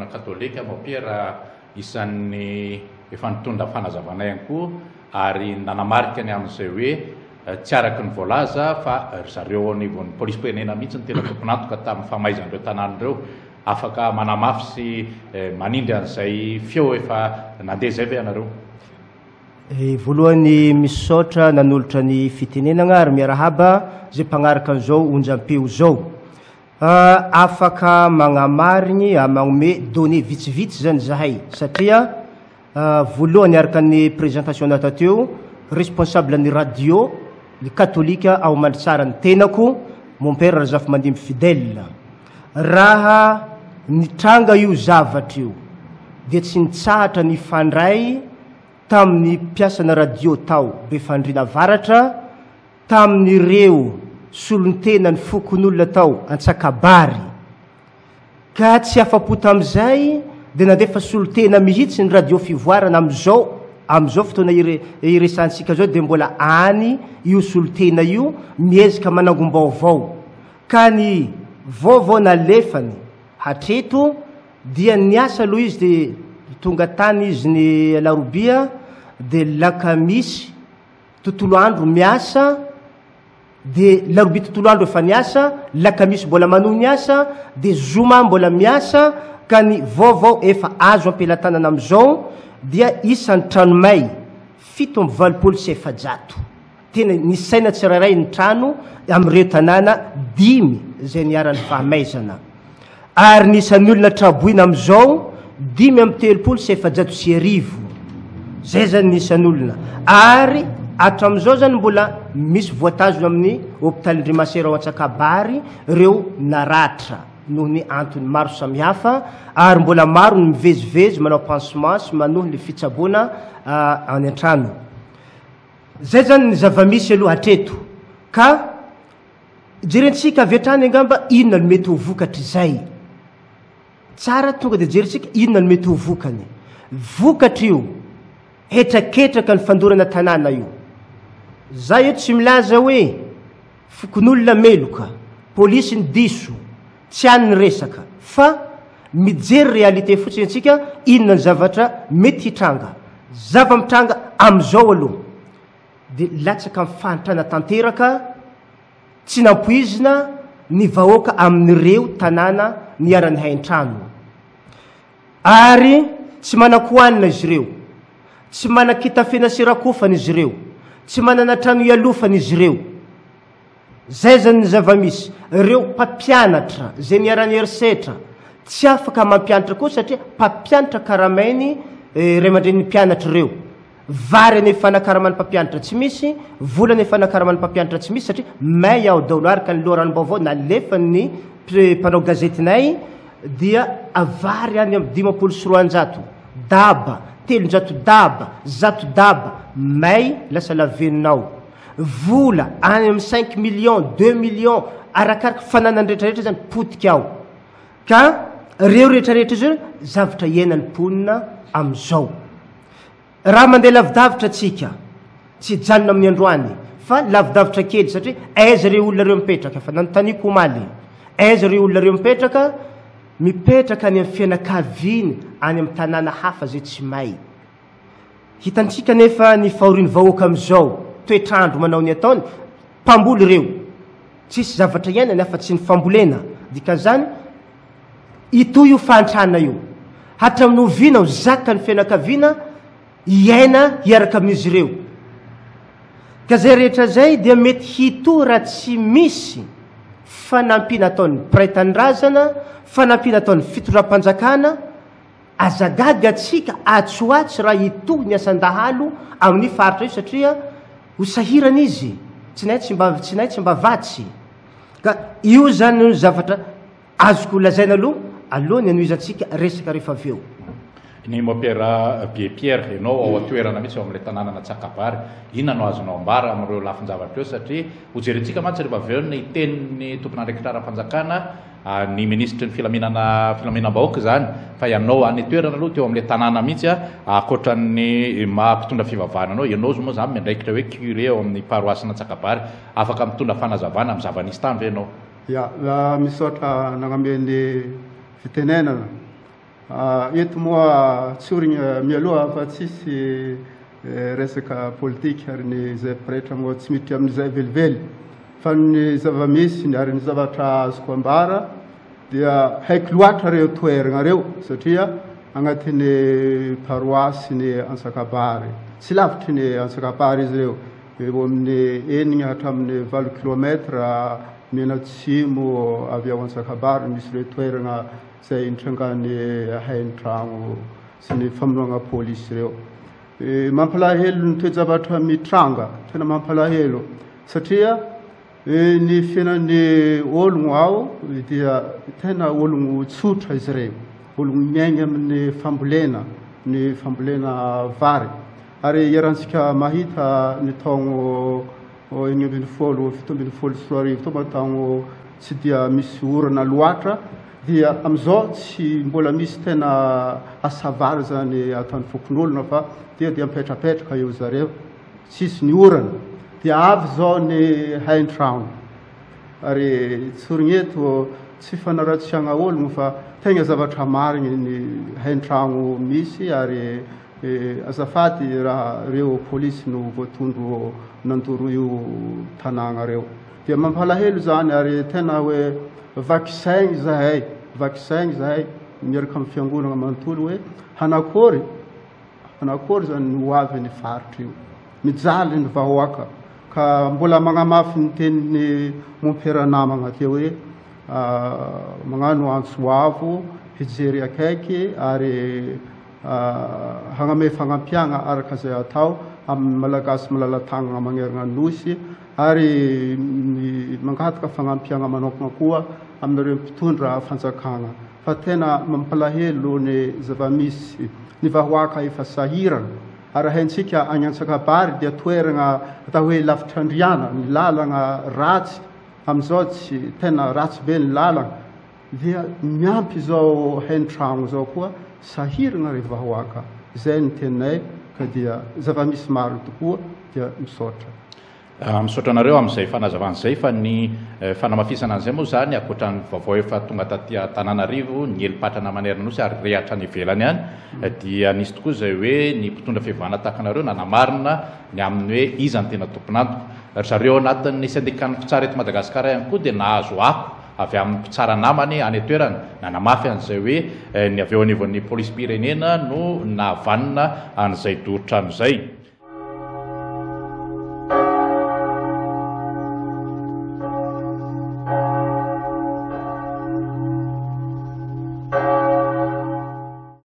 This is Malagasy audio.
Fiangonana Katolika, Mompera isan'ny efa nitondra fanazavana ihany koa ary nanamarika ny amin'izay hoe tsy araka ny voalaza fa ry zareo ao anivon'ny polisim-pirenena mihitsy no tena tompon'antoka tamin'ny famaizana ireo tanàna ireo. Afaka manamafy sy manindry an'izay feo efa nandeha izay ve ianareo? Voalohany misaotra nanolotra ny fitenenagna ary miarahaba zay mpagnaraka an'izao onjam-peo zao. Afaka magnamarigny, magnome données vitsivitsy zany zahay satria voalohany araka ny présentation natao teo, responsable ny radio ny katolika ao Mandritsara ny tenako, mon père Razafimandimby Fidèle. Raha nitranga io zavatra io dia tsy nitsahatra nifandray tamin'ny mpiasana radio tao Befandriana Avaratra, tamin'ireo solontenan'ny fokonolona tao Antsakabary, ka tsy afa-po tamin'izay dia nandefa solontena mihitsy ny radio Fivoarana amin'izao amin'izao fotoana iresahantsika izao dia mbola any io solontena io miezaka manangom-baovao ka ny vaovao nalefany hatreto dia niasa aloha izy dia tonga tany izy ny alarobia dia lakamisy Tontolo andro miasa, dia larobia tontolo andro efa niasa, lakamisy mbola manohy ny asa, dia zoma mbola miasa, ka ny vaovao efa azo am-pelatanana amin'izao dia isan'ny trano may 487. Tena nisaina tsirairay ny trano amin'ireo tanàna dimy izay niharan'ny fahamaizana. Ary ny isan'ny olona traboina amin'izao 1435. Zay zany ny isan'olona. Ary hatramin'izao zany mbola misy voatazona amin'ny hôpitalin-dry Masera ao Antsakabary ireo naratra noho ny antony maro samihafa ary mbola maro ny mivezivezy manao pansement sy manohy ny fitsaboana any an-trano. Zay zany ny zava-misy aloha hatreto ka Jerentsika avy hatrany angamba inona no mety ho vokatr'izay. Tsara tonga dia jerentsika inona no mety ho vokany. Vokatr'io hetraketraka ny fandorana tanàna io. Za eto tsy milaza hoe fokonolona meloka, polisy ny diso, tsy any ny resaka fa mijery réalité fotsiny antsika inona ny zavatra mety hitranga. Zava-mitranga amin'izao aloha. dia latsaka amin'ny fahantrana tanteraka tsy nampoizina ny vahoaka amin'ireo tanàna niharan'ny hain-trano. Ary tsy manan-kohanina izy ireo, tsy manan-kitafena sy rakofana izy ireo, tsy manana trano hialofana izy ireo. Zay zany ny zava-misy. Ireo mpampianatra izay niharan'ny herisetra tsy afaka mampianatra koa satria mpampianatra karamainy ray aman-drenin'ny mpianatra ireo. Vary anefana karaman'ny mpampianatra tsy misy, vola anefana karaman'ny mpampianatra tsy misy satria may ao daholo araka ny loharanom-baovao nalefan'ny mpanao gazetinay dia vary any amin'ny 250 daba, 300 daba, 100 daba, may lasa lavenona ao. Vola any amin'ny cinq millions, deux millions, arakaraka fananany rehetrarehetra zany potika ao. Ka reo rehetrarehetra zao zavatra iainan'ny mponina amin'izao. Raha mandeha lavidavitra tsika, tsy hijanona amin'ny androany, fa lavidavitra kely satria aiza ireo olona ireo mipetraka, fa nanontaniako omaly, aiza ireo olona ireo mipetraka, mipetraka any amin'ny fianakaviany any amin'ny tanàna hafa izay tsy may. Hitantsika anefa ny fahorian'ny vahoaka amin'izao, toetr'andro manao ny ataony, mpamboly ireo, tsisy zavatra iainany afa-tsy ny fambolena, dikan'izany hitohy io fahantrana io hatramin'ny oviana ho zakan'ny fianakaviana hiaina hiaraka amin'izy ireo. Ka izay rehetra izay dia mety hitohy raha tsy misy fanampiana ataon'ny mpiray tanindrazana, fanampiana ataon'ny fitondram-panjakana. Aza gaga antsika atsy ho atsy raha hitohy ny asan-dahalo amin'io faritra io satria ho sahirana izy, tsy nay tsy mba tsy nay tsy mba vatsy. Ka io izany no zavatra azoko lazaina aloha, aloha ny hanohizantsika resaka rehefa avy eo. Ny Mopera Bie Pierre, ianao ao an-toerana mihitsy ao amin'ilay tanànan'Antsakabary, inona no azonao ambara amin'ireo lafin-javatra ireo satria hojerentsika mantsy rehefa avy eo ny tenin'ny tompon'andraikitra ara-panjakana, ny minisitry ny filaminana filaminam-bahoaka izany fa ianao any an-toerana aloha teo amin'ilay tanàna mihitsy ankoatra ny maha mpitondra fivavahana anao, ianao moa izany miandraikitra hoe curé ao amin'ny paroasin'Antsakabary, afaka mitondra fanazavana amin'ny zava-nisy tany ve ianao? Ya, misaotra nagname ny fitenenana. Eto moa tsorina mialoha fa tsisy resaka politika ary ny izay pretra moa tsy miditra amin'izay velively fa ny zava-misy ary ny zavatra azoko ambara dia haiko loatra ireo toerana ireo satria agnatin'ny paroasy ny Antsakabary. Tsy lavitry ny Antsakabary izy ireo, eo amin'ny enina hatramin'ny valo kilomètre mianatsimo avy ao Antsakabary misy ireo toerana izay nitrangan'ny hain-tragno sy ny famonoana polisy ireo. Mampalahelo ny toe-javatra mitranga, tena mampalahelo satria ny fiainan'ny ologno ao dia tena ologno tsotra izy ireo, ologno miaigna amin'ny fambolena, ny fambolena vary. Ary iarahantsika mahita ny taogno 2016, 2017 tao taogno tsy dia misy orana loatra, dia amin'izao tsy mbola misy tena asa vary zany ataon'ny fokonolona fa dia mipetrapetraka eo zareo. Tsisy ny orana dia avy izao ny hain-trano ary tsorigny eto tsy fanaratsiagna ologno fa tegna zavatra marigny ny hain-tragno misy ary azafady raha reo polisy no voatondro nandoro io tanàgna reo dia mampalahelo zany ary tena hoe vaky saigny zahay, vaky saigny zahay miaraka amin'ny fiangonana manontolo hoe hanakôry. Manakory zany ny ho avy ny faritra io? Mijaly ny vahoaka ka mbola magnamafy ny tenin'ny mompera namagna teo hoe magnano antso avo hijery akaiky ary hagname fagnampiagna araka izay atao amin'ny Malagasy malala-tagnana magnerana ny Nosy ary mangataka fagnampiagna manokana koa aminareo mpitondra fanjakagna. Fa tena mampalahelo ny zava-misy, ny vahoaka efa sahirana, ary haintsika any Antsakabary dia toerana atao hoe lavitr'Andriana, ny lalana ratsy, amin'izao tsy tena ratsy be ny lalana, dia miampy izao hain-tragno izao koa, sahirana ry vahoaka, izay ny teninay ka dia zava-misy marina tokoa dia misaotra. Misaotra anareo amin'izay fanazavana izay fa ny fanamafisana an'izay moa izany ankoatra ny vaovao efa tonga taty Antananarivo, niely-patrana manerana Nosy ary re hatrany ivelany any dia nisy tokoa izay hoe ny mpitondra fivavahana tahaka anareo nanamarina ny amin'ny hoe iza no tena tompon'antoka. Ry zareo ao anatin'ny sendikan'ny mpitsara eto Madagasikara ihany koa dia nahazo ako avy amin'ny mpitsara namany any an-toerana nanamafy an'izay hoe ny avy eo anivon'ny polisim-pirenena no nahavanona an'izay doro trano izay.